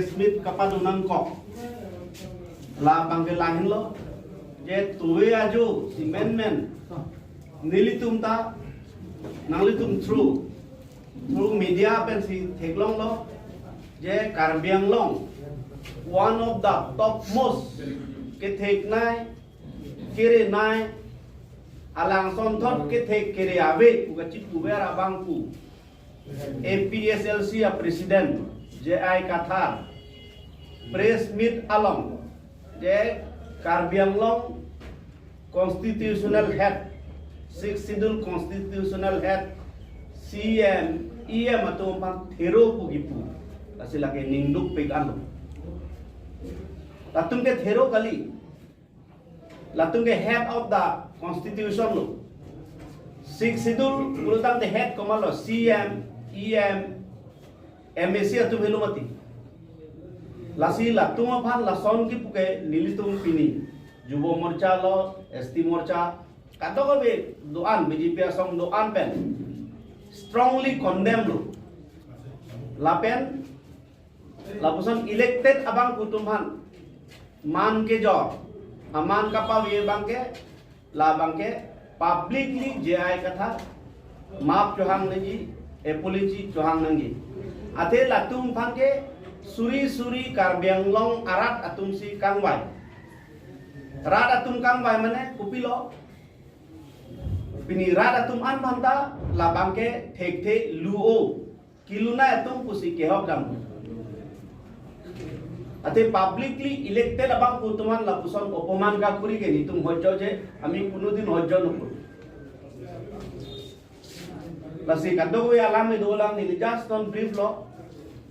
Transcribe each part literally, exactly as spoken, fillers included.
Smith kapado nangkok. Labang ke lahenlo. Je tuve ajo si menmen nelitum ta nanglitum through through media pensi theklonglo. Je Karbi Anglong one of the topmost ketheknei, kerenei, alangson thot kethek kere ave pu kachipuver abang pu A P S L C a President J I Kathar press meet along je Karbi Anglong Constitutional Head, Sixth Schedule Constitutional Head, C M, E M atum aphan thero pu kipu. Lasi lake ningdukpik anlo. Latum ke thero kali. Latum ke head of the constitution lo. Sixth Schedule pulotangte head komatlo, C M, E M, M A C atum helo mati. Lasi latum aphan lason kipu ke nelitum pini Yuva Morcha lo, S T Morcha, kadokave do-an, B J P asong do-an pen strongly condemn lo. Lapen lapuson elected abang pu atum aphan man kejor, aman kapave abang ke, labang ke publicly J I Kathar map chohang nangji, apology chohang nangji. Athe latum aphan ke suri suri Karbi Anglong arat atum si kangvai. Rat atum kangvai mane kopilo? Pini rat atum an aphanta labang ke thekthe lu-o, kelunei atum pusi kehok dam. Athe publicly elected abang pu atum aphan lapuson opoman kakuri ke nelitum hojjo je, ami konodin hojjo nokok. Lasi kadokave alam kedo lang, neli just non brief lo.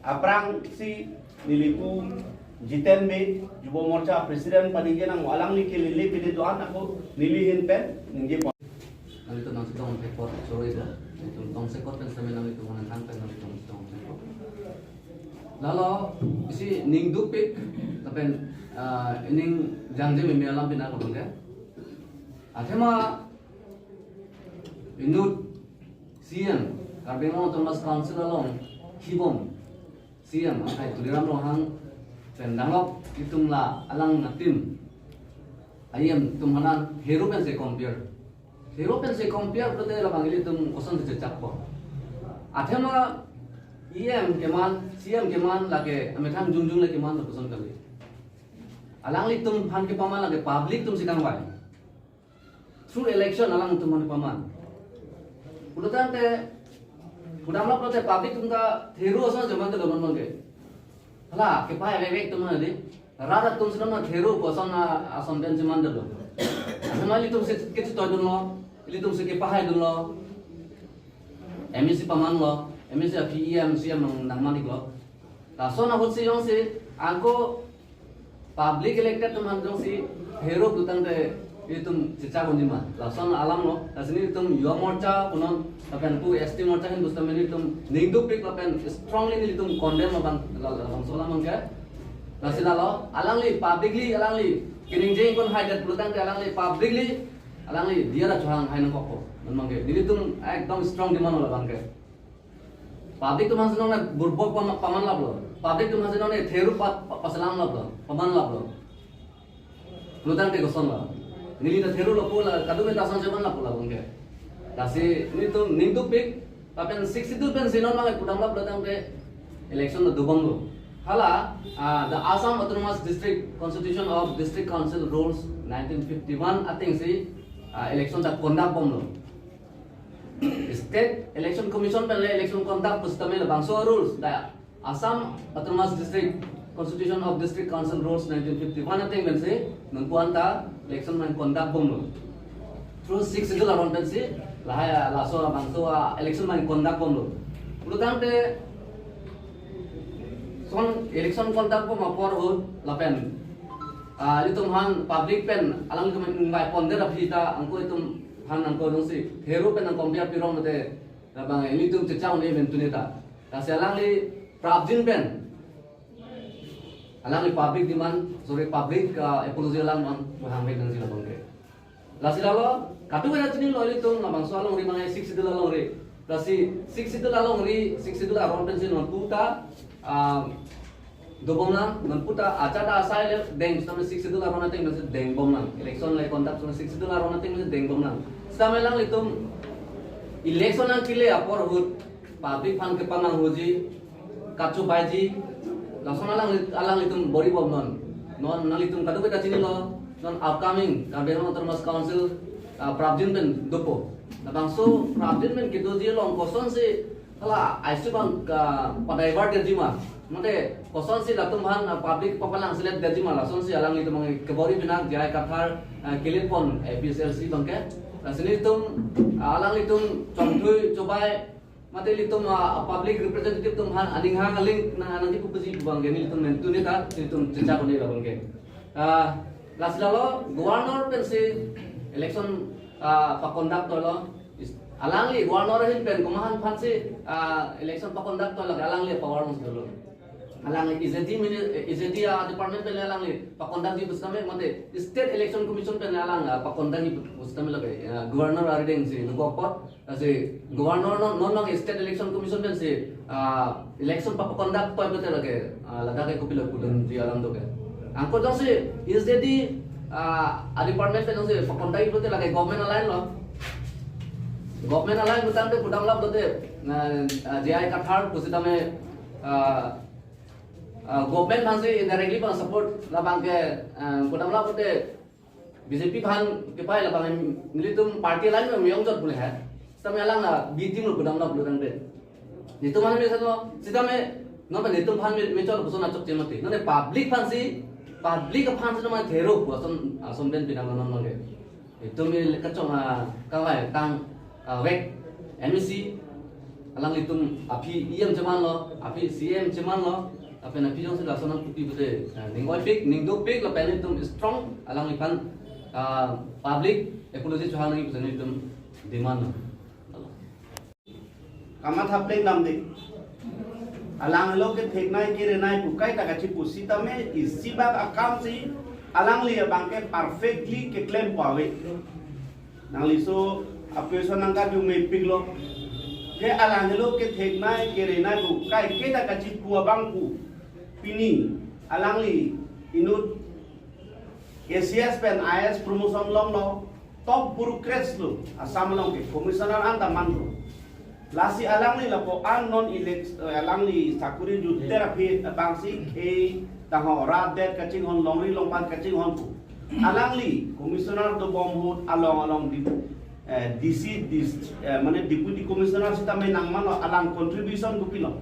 Aphrangsi neli pu Jiten Bey, Yuva Morcha President paningje nang, alangli ke lele pide do-an ako neli ahin pen ningje pon. Nanglitum nangchetong thekpo choro ibo. Nanglitum tongsekot pen sitame nanglitum nangkang pen nanglitum chetong thekpo. Lalo isi ningdukpik lapen, ah, ining jangje meme alam pina ko bangke. Athema inut C M, Karbi Anglong Autonomous Council along kibom C M akhai Tuliram Ronghang pen danglok itum la alang a-team, I M atum aphan thero pensi compare. Thero pensi compare pulote labang ilitum kosonsi chechakpo? Athema E M keman, C M keman lake amethang jongjong le keman lapuson kali. Alanglitum aphan kepaman lake public atum si kangvai. Through election alangtum aphan kepaman. Pulotangte, pudamlap pulote public atum ta thero ason si mandetlo non bangke. Hala, kepahai vek vek atum aphan di. Rat atum si non thero pu ason, ason pensi mandetlo. Athema ilitum si kechetoidunlo, ilitum si kepahaidunlo. M A C pamanlo, M A C aphi E M, C M nang, nangman-iklo. Lason ahut si jongsi ako public elected atum aphan jongsi thero pulotangte itum chechak unji ma? Lason alam lo, lasi nelitum Yuva Morcha punon, lapen pu S T Morcha ahin pusitame nelitum ningdukpik lapen strongly nelitum condemn lo bang, la, la, labangso alam bangke. Lasi lalo, alangli publicly, alangli keningje ingkon haidet pulotangte alangli publicly, alangli diya ra chohanghai nangkokpo. Non bangke, nelitum ekdom strong demand lo labangke. Public atum aphan si non burbok pama-, pamanlaplo. Public atum aphan si non thero pa-, pa-, pasalamlaplo, pamanlaplo. Pulotangte kosonlo? Neli ta thero lo pu la, kadokave ta asonsi manlappo labangke. Lasi nelitum ningdukpik, lapen Sixth Schedule pensi non bangke pudamlap pulotangte election ta dobomlo. Hala, ah, the Assam Autonomous District Constitution of District Council Rules nineteen fifty-one atengsi, ah, election ta conduct bomlo. State Election Commission pen le election conduct pusitame labangso rules, the Assam Autonomous District Constitution of District Council Rules nineteen fifty-one ateng pensi nonpu anta election man conduct bomlo. Through Sixth Schedule aron pensi lahai laso labangso, ah, election man conduct bomlo. Pulotangte lason election conduct bom apor ahut lapen, ah, itum aphan public pen alangtum ingvai pondet aphi ta angko itum aphan angko jongsi thero pen nang compare pirong mate labang ilitum chechak un-e pen tuni ta. Lasi alangli prapjin pen alangli public demand, sorry, public, ah, apology alam an chohang vek nangji labangke. Lasi lalo, kadokave ta chinilo ilitum labangso alongri bang Sixth Schedule alongri. Lasi Sixth Schedule alongri, Sixth Schedule aron pensi nonpu ta, ah, dobomlang, non puta achata asai le deng, sitame Sixth Schedule aron ateng masi dengbomlang. Election le conduct sitame Sixth Schedule aron ateng masi dengbomlang. Sitame alanglitum election nangkele apor ahut public aphan kepamanghuji, kachobaiji, lason alang, alanglitum bor-ibom non. Non nanglitum kadokave ta chinilo, non upcoming Karbi Anglong Autonomous Council, ah, prapjin pen dopo. Labangso prapjin pen kedoji along kosonsi hala aisi abang ka pa-divert detji ma. Mate kosonsi latum aphan, ah, public papalang selet detji ma, lasonsi alanglitum abang kebor-i pinak J I Kathar, ah, kilit pon A P H L C abangke. Lasi nelitum, ah, alanglitum chongthui chobai, mate ilitum, ah, public representative atum aphan aning hang aling nang anang di pupuji abangke nelitum mentune ta nelitum chechak un-e labangke. Ah, lasi lalo governor pensi election, ah, pa-conduct tolo. Is-, alangli governor ahin pen komat aphansi, ah, election pa-conduct tolo, alangli power nang dolo. Alangli E J D mini-, E J D, ah, department pen alangli pa-conduct ji pusitame, mate State Election Commission pen alang, ah, pa-conduct ji pusitame lake, ah, governor arideng si nukok apot, lasi governor non, non lang State Election Commission pensi, ah, election pa-conduct pa pute lake, ah, ladak ke kopilo pudunji alam doke. Angko jongsi E J D, ah, department pen jongsi pa-conduct pute lake government align lo. Government align putangte pudamlap pute, ah, ah, J I Kathar pusitame, ah, ah, government aphansi indirectly abang support labangke, ah, pudamlap pute B J P aphan kepei labang nelitum party align meyong jot pule he. Sitame alang la B team lo pudamlap pulotangte. Nelitum aphan mesen lo, sitame non pen nelitum aphan me-, mechot puson achokche mati. Non public aphansi, public aphansi non thero pu ason, ason pen pinang non longke. Nelitum le kachong, ah, kavai tang, ah, vek M A C, alanglitum aphi E M chemanlo, aphi C E M chemanlo, lapen aphi jongsi lason nangpupi pute, ah, ning oipik, ning dopik, lapen nelitum strong alangliphan, ah, public apology chohang nangji pute nelitum demand lo. Kamatha plengdamde. Alang lo ketheknei kerenei pu kaita kachipu sitame isi bak akamsi alangli abangke perfectly keklem pu ave. Nangliso apeso nangkadu mepiklo. Ke alang lo ketheknei kerenei pu kai kaita kachipu abang pu. Pini alangli inut A C S pen I A S promotion longlo, top bureaucrats lo, Assam along ke commissioner anta manlo. Lasi alangli lapu-an non elect, eh, alangli sakuri juter aphi abangsi khei tangho rat det kachinghon longri longpat kachinghon pu. Alangli commissioner dobom ahut along along di, eh, D C, dis-, eh, mane deputy commissioner sitame nangmanlo, alang contribution kopilo.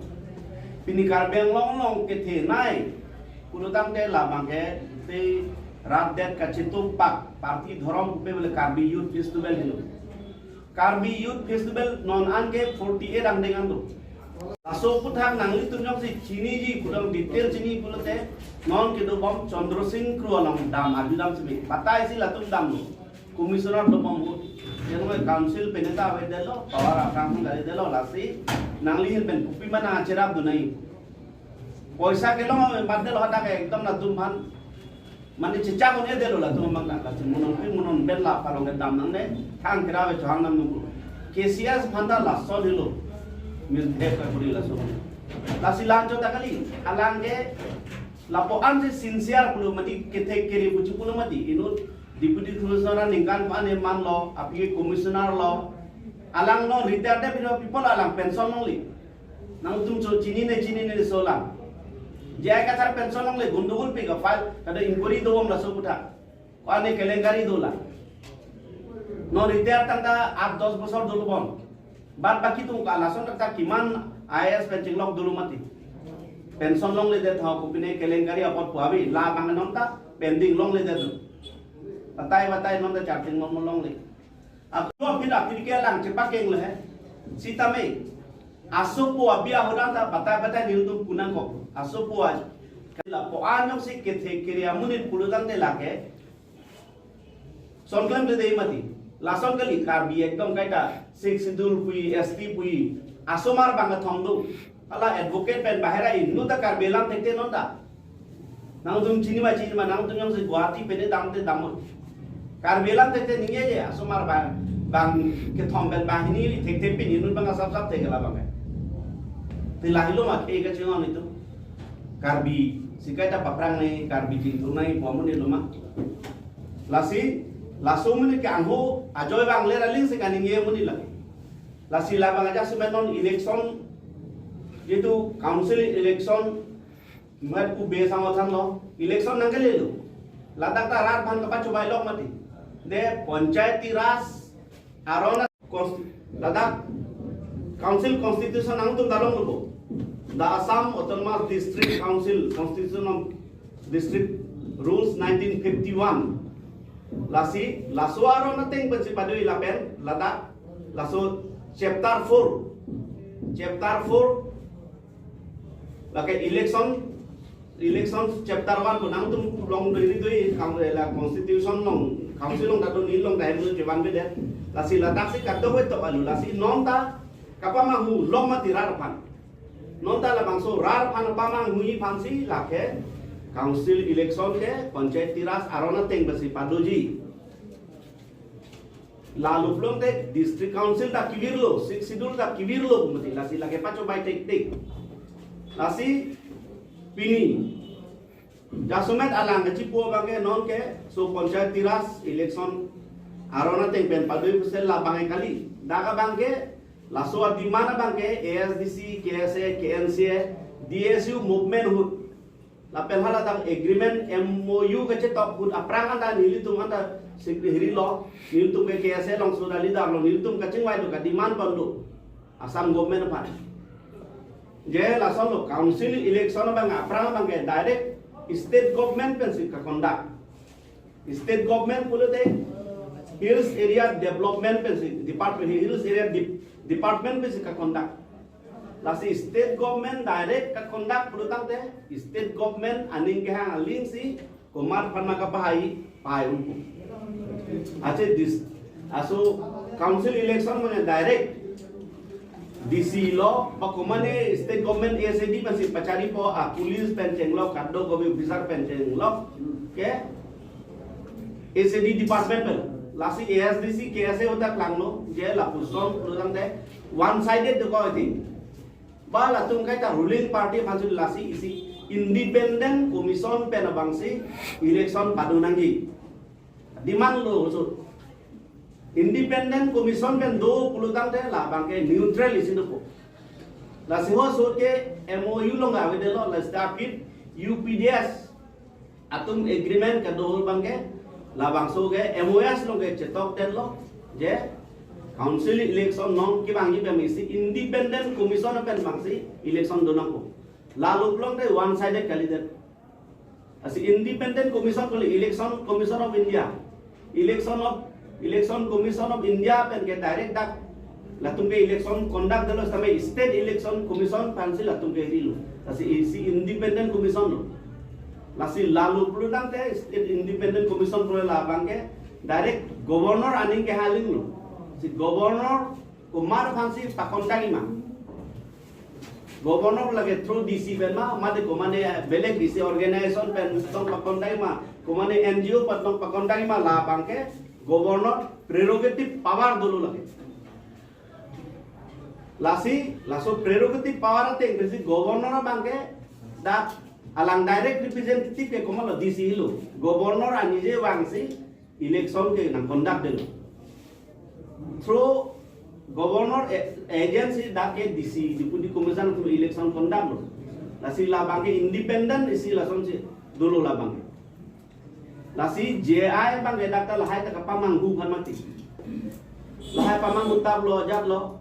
Pini Karbi Anglong along kethenei pulotangte labangke te rat det kachitup pak party dhorom kupe bole Karbi Youth Festival helo. Karbi Youth Festival non anke forty-eight angdeng an do. Laso aputhak nanglitum jongsi chiniji pulotang detail chini pulote non kedobom Chandra Sing Kro along dam arjudam simi. Batai si latum damlo. Commissioner dobom ahut. Yang council peneta avedetlo, power akan dari detlo lasi. Nangli ahin pen kopi mana acherap dunai. Poisa kelong ave, bat detlo hadak ekdom latum aphan. Mane chechak un-edetlo latum abang dak, latum monon pi monon pen la palong kedam nangne, thang kera ave chohang nam nungku. K C S aphan ta lason helo. Min thek ka kuri lason. Lasi lanchot ta kali, alangke lapu-ansi sincere pulo mati, kethek kere puchi pulo mati, inut Deputy Commissioner ningkan pan emanlo, aphi Commissioner lo. Alang non retire de people alang pension longle. Nangtum cho chinine chinine so lang. J I Kathar pension longle, gundugul pi ka file, kada inquiry dobom laso aputhak. Ko-an kelengkari dolang. Non retire tangte aat dos bosor dolo bon. Bad baki atum ke lason tangte kiman I A S pen chinglok dolo mati. Pension longledet ho kopine kelengkari apot pu ave, labang non ta pending longledet do. Batai batai non ta charting mon longle. Ato aphi aphi ke lang chepakeng le he. Sitame. Asopo abi ahodan ta batai batai nelitum pu nangkok. Asopo a. Lapu-an jongsi kethek kere amonit pulotangte lake. Son klemkle dei mati. Lason kali Karbi ekdom kaita Sixth Schedule pu, S T pu. Asomar bang kethom do. Hala advocate pen bahera inut ta Karbi alam thekte non ta. Nangtum chini ma chini ma, nangtum jongsi Guwahati pen damte damnon. Karbi alam thekte ningjeje, asomar bang, bang kethom pen banghini thekte pini inut bang asap sap thek la bang. Te lahelo ma ke kachinghon itum. Karbi Si kaita paphrang nangji, Karbi chingthur nangji pu amonit lo ma. Lasi, laso amonit ke angho ajoine vangler aling si kaningje amonit lake. Lasi labang ajak sumen non election, jitu council election, mat ku be sangot thanlo, election nangkelelo. Ladak ta rat aphan kapachobai lok mati. De Panchayati Raj aron Consti-, ladak Council Constitution nangtum ta longlo. The Assam Autonomous District Council, Constitution of District Rules nineteen fifty-one. Lasi, laso aron ateng pensi pado-i lapen, ladak, laso chapter four. Chapter four, lake election, election chapter one ko nangtum long doi doi kam la constitution long, council long ta do ni long ta hem chevan bede. Lasi ladak si kadokave tok alu, lasi non ta kapamanghu lok mati rat aphan. Non ta labangso rat aphan pamanghu aphan si lake council election ke Panchayati Raj aron ateng pensi padoji. Lalu pulote District Council ta kevirlo, Sixth Schedule ta kevirlo mati, lasi lake pachobai thekthek. Lasi pini jasemet alang kachipo abangke non ke so Panchayati Raj election aron ateng pen pado-i pusi labang kali. Dak abangke laso a-demand abangke A S D C, K S A, K N C A, D S U movement ahut. Lapen hala tang agreement M O U kachetok ahut aphrang anta nelitum anta sikri hiri lo, nelitum ke K S A along suda leader lo, nelitum kachingvai do, ka-demand pon do Assam government aphan. Je lason lo council election abang aphrang abangke direct state government pensi ka-conduct. State government pulote Hills Area Development pensi department, Hills Area Dep-, Department pensi ka-conduct. Lasi state government direct ka-conduct pulotangte state government aning kehang aling si komat aphan ma kapahai, pahai unpo. Ache dis, aso council election mane direct D C lo, ba komane state government A S D C pensi pacharipo, a police pen chenglok, kadokave officer pen chenglok ke A S D C department pen. Lasi A S D C, K S A ahut ta klanglo, je lapuson pulotangte one sided do ko iti. Ba latum kaita ruling party aphan si lasi isi independent commission pen abangsi election pado nangji. Demand lo so. Independent commission pen do pulotangte labangke neutral isi dopo. Lasi ho so ke M O U along avedetlo, lasi aphi U P D S atum agreement kedo abangke labangso ke M O S along ke chetokdetlo je council election non kevangji pen isi independent commission pen abangsi election do nangpo. Lalu pulote one sided kalidet. Lasi Independent Commission kali, Election Commission of India. Election of, Election Commission of India pen ke direct dak latum ke election conduct detlo, sitame State Election Commission aphan si latum ke rilo. Lasi isi Independent Commission lo. Lasi lalu pulotangte State Independent Commission pulo labangke direct Governor aning kehang aling lo. Si Governor komat aphan si pa-conduct-i ma? Governor lake through D C pen ma, mate komane belek D C organization pen tong pa-conduct-i ma, komane N G O pen tong pa-conduct-i ma, labangke Governor prerogative power dolo lake. Lasi, laso prerogative power ateng pensi Governor abangke dak alang direct representative ke komatlo, D C lo. Governor anije vangsi election ke nang conduct detlo. Through Governor a-, agency dak ke D C, Deputy Commissioner through election conduct lo. Lasi labangke independent isi lasonsi dolo labangke. Lasi J I abangke dak ta lahai ta kapamanghu aphan mati. Lahai pamanghu tap lo, ajat lo.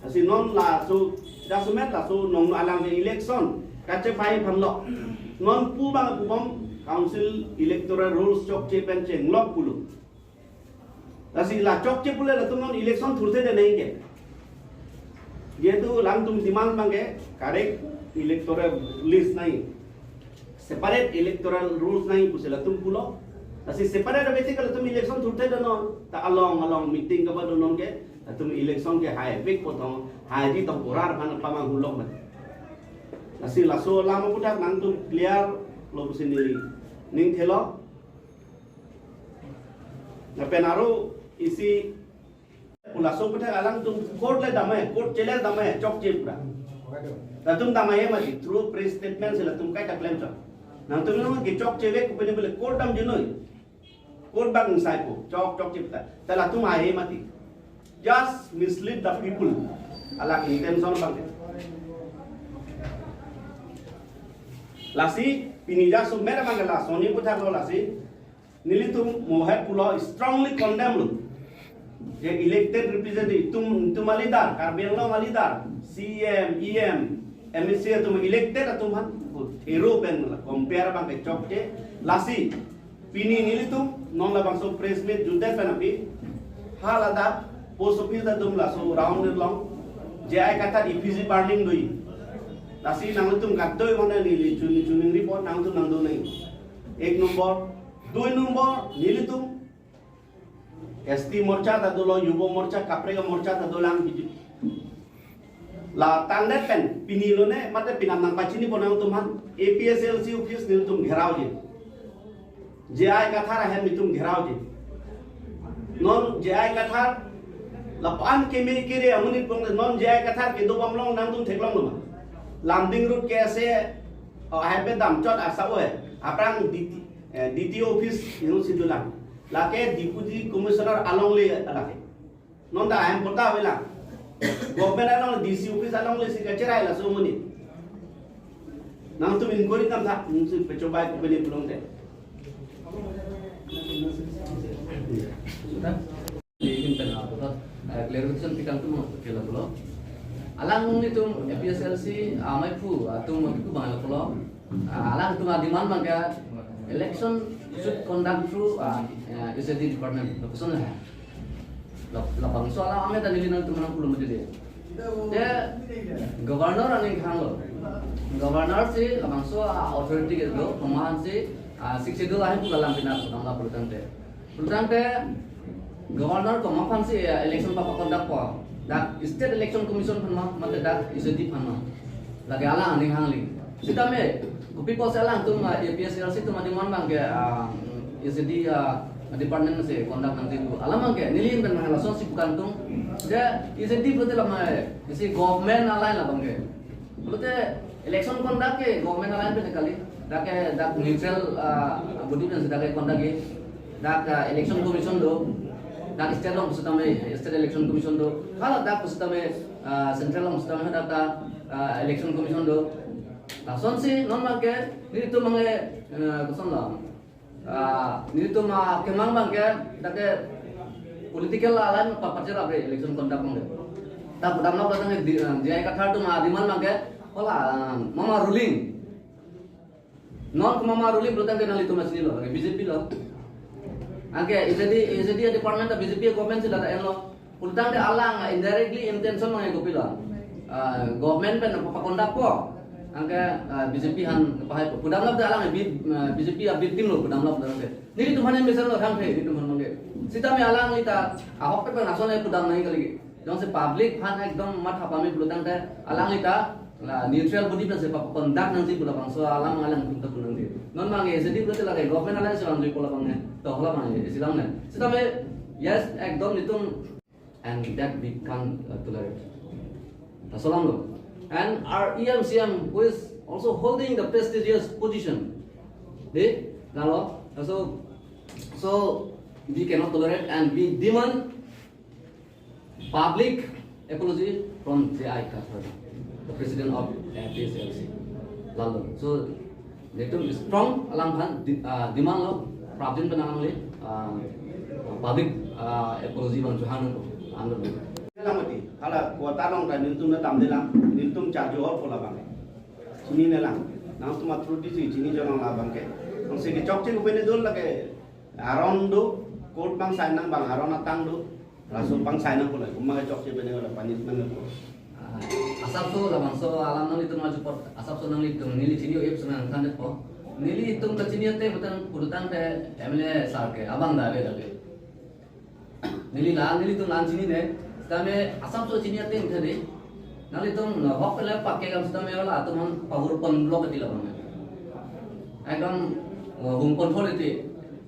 Lasi non laso, jasemet laso non alangke election kachepai aphan lo. Non pu abang pubom Council Electoral Rules chokche pen chenglok pulo. Lasi la chokche pule latum non election thurthedetnei ke. Jehetu alangtum demand abangke correct electoral list nangji, separate electoral rules nangji pusi latum pulo. Lasi separate abang si ke latum election thurthedetnon. Ta along along meeting kaba do non ke latum election ke haivek po thong, haiji thong, pu rat aphan pamanghu lok mati. Lasi laso alam aphuthak nangtum clear lo pusi neli ning thelo. Lapen aro isi pu laso aphuthak alangtum court le damnoi, court chele damnoi, chokche pura. Latum damnoi mati, through press statement si latum kaita klem chot. Nangtum nang kechokche vek kopine pule court damjinoi. Court bang saipo, chokchokche pita. Ta latum ahe mati. Just mislead the people. Alangli intention abang ke. Lasi, pini jaso mera abang ke lason ni puthak lo lasi. Nelitum mohet pulo strongly condemn lo. Je elected representative itum, itum a leader, Karbi Anglong a leader, C E M, E M, M A C atum elected atum aphan, hero pen la compare abang ke chokche. Lasi, pini nelitum, non labangso press meet jundet pen aphi, ha ladak, post office atum laso round ni along, J I Kathar effigy burning do-i. Lasi nanglitum katoi mana neli chun-, chuning report nangtum nangdonoi. Ek nombor, dui nombor, nelitum S T Morcha ta dolo, Yuva Morcha, kaprek a Morcha ta dolang B J P. La tangdet pen, pini lone, mate pinam nangpachini pon nangtum aphan, A P S L C office nelitum gherao je. J I Kathar ahem nelitum gherao je. Non J I Kathar, lapu-an keme kere amonit pon non J I Kathar kedo bom along nangtum theklong lo ma. Lumding Road ke ase, oh, ahem pe damchot asa oi, aphrang D T, eh, D T O office nelitum si dolang. Lake Deputy Commissioner alongle lake. Non ta ahem pota avelang. Government along D C office alongle si kacherai laso amonit. Nangtum inquiry nangtha, nangtum pechobai kopine pulote. Ini kan apa, eh, clarification pi kangtum ke lapulo. Alanglitum A P S L C, ah, amei aphu, ah, atum abiku abang lapulo. Ah, alangtum a demand abang ke election should conduct through, ah, eh, E C D department. Lapuson ya. Lap-, labangso alam ame ta neli nangtum nangpulo mati de. Te governor aning khang lo. Governor si labangso authority kedo, komat si, ah, Sixth Schedule ahin pu alam pina putang la pulotangte. Pulotangte governor komat aphan si, ah, election papaconduct po. Dak State Election Commission aphan ma, mate dak E C D aphan ma. Lake alang aning khang li. Sitame, kopi pusi alangtum, ah, A P S L C atum a demand abang ke, ah, E C D, ah, department si conduct nangji pu alam abang ke, neli pen lason si pu kangtung. Je E C D pulote lama, isi government a-line abang ke. Pulote election conduct ke government a-line pen kali. Dak ke, dak neutral, ah, body pen si dak ke conduct ke. Dak, ah, Election Commission do. Dak state along pusitame, State Election Commission do. Hala dak pusitame, ah, central along pusitame dak ta, ah, Election Commission do. Lasonsi non abang ke, nelitum abang ke, eh, koson lo. Ah, nelitum, ah, kemang abang ke, dak ke political a-line pa-, pacherap re election conduct abang ke. Ta pudamlo datang ke di, eh, J I Kathar atum a demand abang ke, hala, ah, mama ruling. Non ke mama ruling pulotangte nanglitum chinilo, ke B J P lo. Anke E C D, E C D department ta B J P government si dak ta enlo. Pulotangte alang indirectly intention abang ke kopilo. Ah, government pen papaconduct po. Anke, ah, B J P aphan pahai po. Pudamlo ta alang bi-, ah, B J P a victim lo pudamlo ta ke. Nelitum aphan mesen lo thangthe, nelitum aphan abang ke. Sitame alangli ta ahok pen lason le pudam nangji kali. Jongsi public aphan ekdom matha pame pulotangte alangli ta la neutral body pen si papaconduct nangji pu labangso alam alangtum ta pu nangji. Non abang E C D pulote lake government a-line si vangji pu labang ne. To hala abang E C D lang ne. Sitame, yes, ekdom nelitum and that we can't, uh, tolerate. Laso alam lo. And our E M C M who is also holding the prestigious position. De, lalo. So, so we cannot tolerate and we demand public apology from J I Kathar, the president of A P S L C. Lalo. So, nelitum strong alang aphan di-, ah, demand lo, prapjin pen alangli, ah, public, ah, apology abang chehang nangpo, ang lo. Lamati, hala kota along ta nelitum ta damdelang, nelitum charju hor pu labang. Chininelang, nangtum authority si chini jonang labang ke. Nang si kechokche kopine dolo lake, aron do, court abang sign nang abang, aron atang do, laso abang sign nang pulai, komat kechokche pine la punishment nang pulai. Ah, asapso labangso alam nanglitum maju pot, asapso nanglitum neli chini o ip senang thandet po. Nelitum ta chini ateng putang putang te M L A sir ke abang da ave da ave. Neli la, nelitum la chinine, sitame asapso chini ateng tha de. Nanglitum na hok pele pakke kam sitame hala atum aphan pahur pon block ti labang. Ekdom, uh, hum pon thor ti.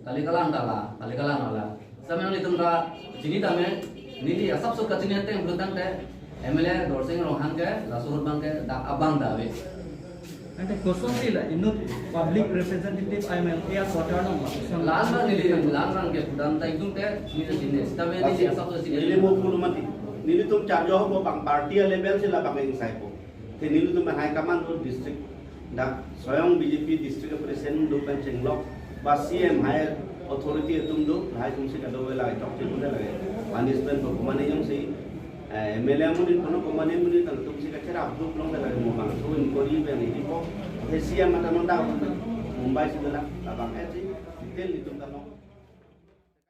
Kali kalang ta la, kali kalang la. Sitame nanglitum ta chini tame, neli asapso kachini ateng pulotangte, M L A Dorsing Ronghang ke, laso ahut abang ke, dak abang da ave. Ante kosonsi la inut public representative I M L A a quarter along ma kosonsi? Lan ma neli, lan lang ke kudam ta ekdom te neli jine. Sita be Lasi, neli asap si neli mo pulo mati. Nelitum charge ho bang party level si labang ingsai po. Te nelitum high command do district. Dak soyang B J P district president do pen chenglok. Ba C M high authority atum do, lahai atum si kadokave la chokche pun lake. Punishment ko komatne jongsi, eh, M L A amonit kono komatne amonit tang atum si kacherap do pulote lake mo bangso inquiry pen neli po. He C M ata non dak Mumbai si do la, labang et si detail nelitum ta long.